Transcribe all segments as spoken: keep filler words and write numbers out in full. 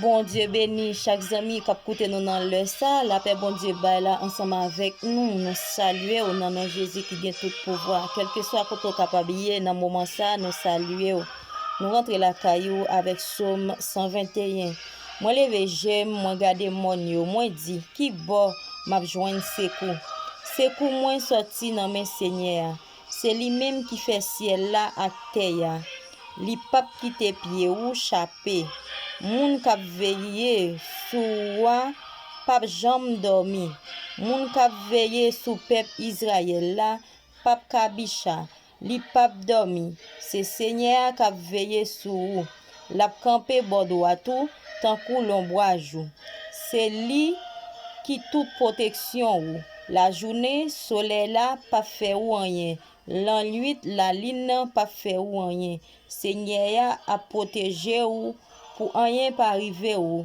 Bondye beni chak zanmi k ap koute nou nan lè sa. Lapè Bondye bay la ansanm avèk nou. Nou salye w nan non Jezi ki gen tout pouvwa. Kèlkeswa kote w kapab ye nan moman sa, nou salye w. Nou rantre lakay ou avèk Sòm san venteyen. Mwen leve je m, mwen gade mòn yo, mwen di, ki bò m ap jwenn sekou? Sekou mwen sòti nan men Senyè a. Se li menm ki fè syèl la ak tè a. Li p ap kite pye ou chape. Moun k ap veye sou ou a p ap janm dòmi. Moun k ap veye sou pèp Izrayèl la p ap kabicha. Li p ap dòmi. Se Senyè a k ap veye sou ou. L ap kanpe bò dwat ou tankou lonbraj ou. Se li ki tout pwoteksyon ou. Lajounen, solèy la p ap fè ou anyen. Lannuit, lalin nan p ap fè ou anyen. Senyè a ap pwoteje ou pou anyen pa rive ou.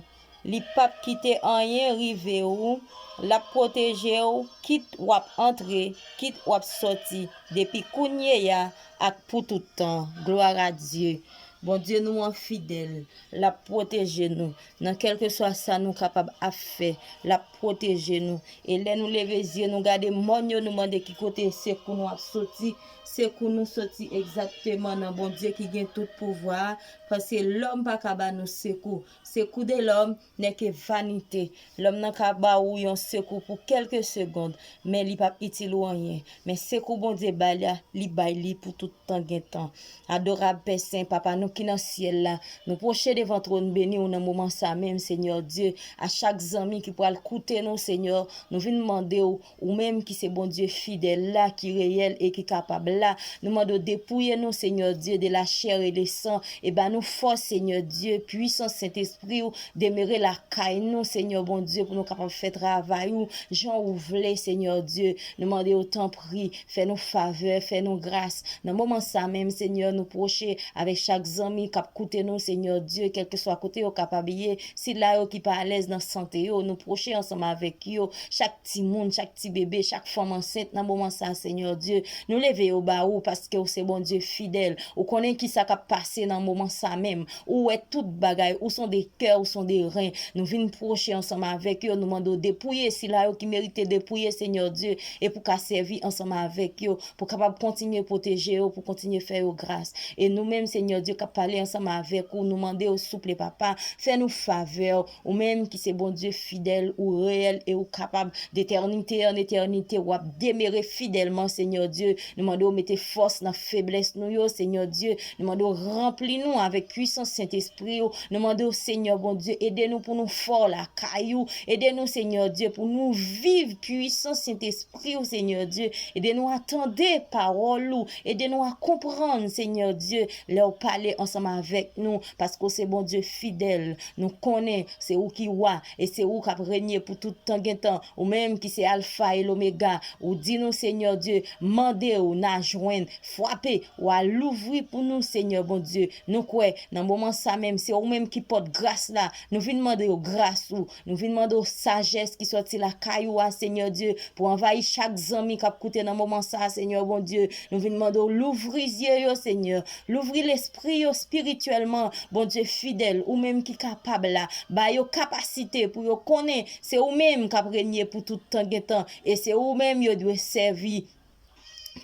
Li p ap kite anyen rive ou. L ap pwoteje w, kit w ap antre, kit w ap sòti, depi kounye a ak pou tout tan. Glwa a Dye. Bondye nou an fidèl. L ap pwoteje nou. Nan kèlkeswa sa nou kapab ap fè, l ap pwoteje nou. E lè nou leve zye nou gade mòn yo, nou mande ki kote sekou nou ap soti. Sekou nou soti egzakteman nan Bondye ki gen tout pouvwa a, paske lòm pa ka ba nou sekou. Sekou de lòm nè ke vanite. Lòm nan ka ba ou yon sekou pou kèlke segond, men li p ap itil ou anyen. Men sekou Bondye bay la, li bay li pou tout tan gen tan. Adorab Pè Sen, Papa nou ki nan syèl la, nou pwoche devan twòn beni w nan moman sa menm, Senyè Dye. A chak zanmi ki pral koute nou, Senyè, nou vin mande w, ou menm ki se Bondye fidèl la, ki reyèl e ki kapab la, nou mande w depouye nou, Senyè Dye, de la chair et le sang, e ba nou fòs, Senyè Dye, pwisans Sentespri w, demere lakay nou, Senyè Bondye, pou nou kapab fè travay ou jan ou vle, Senyè Dye. Nou mande w, tanpri, fè nou favè, fè nou gras. Nan moman sa menm, Senyè, nou pwoche avèk chak zanmi k ap koute nou, Senyè Dye, kèlkeswa kote yo kapab ye, sila yo ki pa alèz nan sante yo, nou pwoche ansanm avèk yo, chak timoun, chak ti bebe, chak fanm ansent nan moman sa, Senyè Dye. Nou leve yo ba ou paske ou se Bondye fidèl. Ou konnen ki sa k ap pase nan moman sa menm. Ou wè tout bagay, ou sonde kè, ou sonde ren. Nou vin pwoche ansanm avèk yo, nou mande w depouye sila yo ki merite depouye, Senyè Dye, e pou ka sèvi ansanm avèk yo, pou kapab kontinye pwoteje yo, pou kontinye fè yo gras. E nou menm, Senyè Dye, k ap pale ansanm avèk ou, nou mande w, souple, Papa, fè nou favè, ou menm ki se Bondye fidèl, ou reyèl e ou kapab. D'etènite an etènite, w ap demere fidèlman, Senyè Dye. Nou mande w mete fòs nan feblès nou yo, Senyè Dye. Nou mande w ranpli nou avèk pwisans Sentespri w. Nou mande w, Senyè Bondye, ede nou pou nou fò lakay ou. Ede nou, Senyè Dye, pou nou viv pwisans Sentespri w, Senyè Dye. Ede nou a tande pawòl ou. Ede nou a konprann, Senyè Dye, lè w pale ansanm avèk nou, paske w se Bondye fidèl. Nou konnen se ou ki wa e se ou k ap renye pou tout tan gen tan. Ou menm ki se Alfa e Lomega, ou di nou, Senyè Dye, mande w, n a jwenn, frape, w a louvri pou nou, Senyè Bondye. Nou kwè, nan moman sa menm, se ou menm ki pòt gras la. Nou vin mande w gras ou, nou vin mande w sajès ki sòti lakay ou a, Senyè Dye, pou anvayi chak zanmi k ap koute nan moman sa a, Senyè Bondye. Nou vin mande w louvri zye yo, Senyè. Louvri lespri yo espirityèlman, Bondye fidèl, ou menm ki kapab la. Ba yo kapasite pou yo konnen se ou menm k ap renye pou tout tan gen tan, e se ou menm yo dwe sèvi.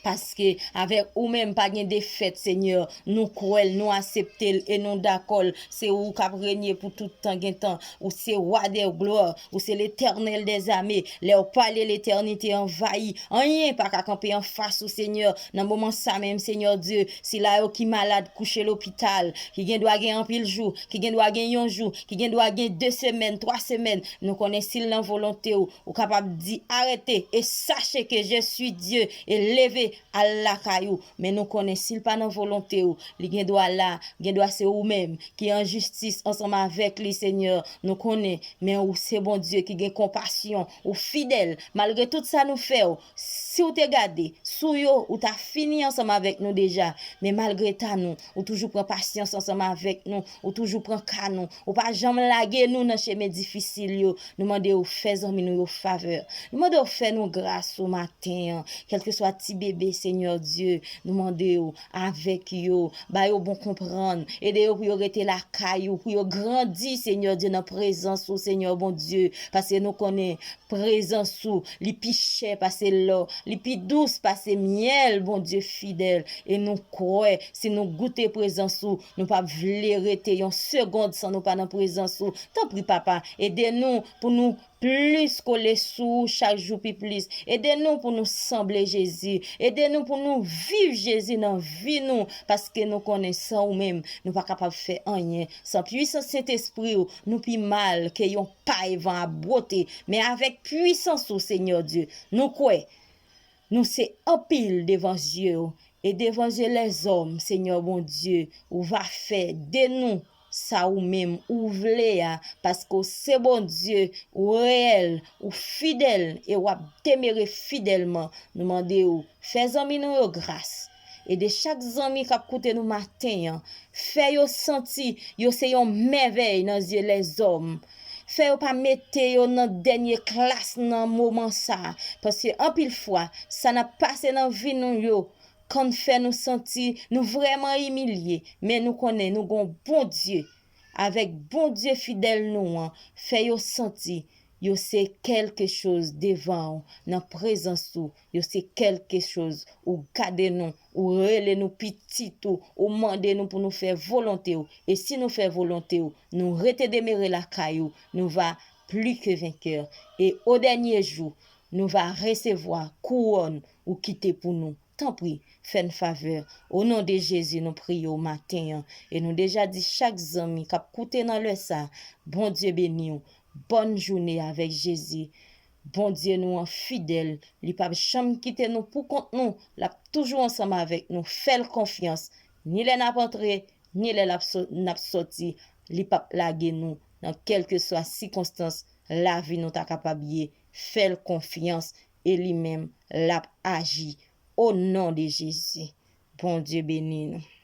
Paske avèk ou menm pa gen defèt, Senyè. Nou kwè l, nou aksepte l e nou dakò l. Se ou k ap renye pou tout tan gen tan. Ou se Wa dè glwa, ou se Letènèl dèzame. Lè w pale, letènite anvayi. Anyen pa ka kanpe anfas ou, Senyè. Nan moman sa menm, Senyè Dye, sila yo ki malad, kouche lopital, ki gen dwa gen anpil jou, ki gen dwa gen yon jou, ki gen dwa gen de semèn, twa semèn, nou konnen si l nan volonte w, ou kapab di arete e sache ke je suis Dieu e leve al lakay ou. Men nou konnen si l pa nan volonte w, li gen dwa la, gen dwa se ou menm ki an jistis ansanm avèk li, Senyè. Nou konnen, men ou se Bondye ki gen konpasyon, ou fidèl. Malgre tout sa nou fè w, Si w te gade sou yo, ou ta fini ansanm avèk nou deja. Men malgre ta nou, ou toujou pran pasyans ansanm avèk nou, ou toujou pran ka nou, ou pa janm lage nou nan chemen difisil yo. Nou mande w fè zanmi nou yo favè. Nou mande w fè nou gras sou maten an. Kèlkeswa ti bebe, Senyè Dye, nou mande w avèk yo, ba yo bon konprann, ede yo pou yo rete lakay ou, pou yo grandi, Senyè Dye, nan prezans ou, Senyè Bondye, paske nou konnen prezans ou, li pi chè pase lò, li pi dous pase myèl, Bondye fidèl, e nou kwè, si nou goute prezans ou, nou p ap vle rete yon segond san nou pa nan prezans ou. Tanpri, Papa, ede nou pou nou plis kole sou ou chak jou pi plis. Ede nou pou nou sanble Jezi. Ede nou pou nou viv Jezi nan vi nou, paske nou konnen san ou menm, nou pa kapab fè anyen. San pwisans Sentespri w, nou pi mal ke yon pay van ap bwote. Men avèk pwisans ou, Senyè Dye, nou kwè, nou se anpil devan zye w e devan zye lèzòm, Senyè Bondye, ou va fè de nou sa ou menm ou vle a, paske w se Bondye, ou reyèl, ou fidèl, e w ap demere fidèlman. Nou mande w, fè zanmi nou yo gras. Ede chak zanmi k ap koute nou maten an. Fè yo santi yo se yon mèvèy nan zye lèzòm. Fè yo pa mete yo nan dènye klas nan moman sa a, paske anpil fwa, sa n ap pase nan vi nou yo, konn fè nou santi nou vrèman imilye, men nou konnen nou gon Bondye. Avèk Bondye fidèl nou an, fè yo santi yo se kèlkechoz devan w, nan prezans ou, yo se kèlkechoz, ou gade nou, ou rele nou pitit ou, ou mande nou pou nou fè volonte w. E si nou fè volonte w, nou rete demere lakay ou, nou va pli ke venkè. E o dènye jou, nou va resevwa kouwòn ou kite pou nou. Tanpri, fè n favè. O non de Jezi, nou priye w maten an. E nou deja di chak zanmi k ap koute nan lè sa, Bondye beni w. Bòn jounen avèk Jezi. Bondye nou an fidèl, li p ap janm kite nou pou kont nou, l ap toujou ansanm avèk nou. Fè l konfyans, ni lè n ap antre, ni lè l ap sò- n ap sòti, li p ap lage nou nan kèlkeswa sikonstans lavi nou ta kapab ye. Fè l konfyans e li menm l ap aji. O non de Jezi, Bondye beni nou.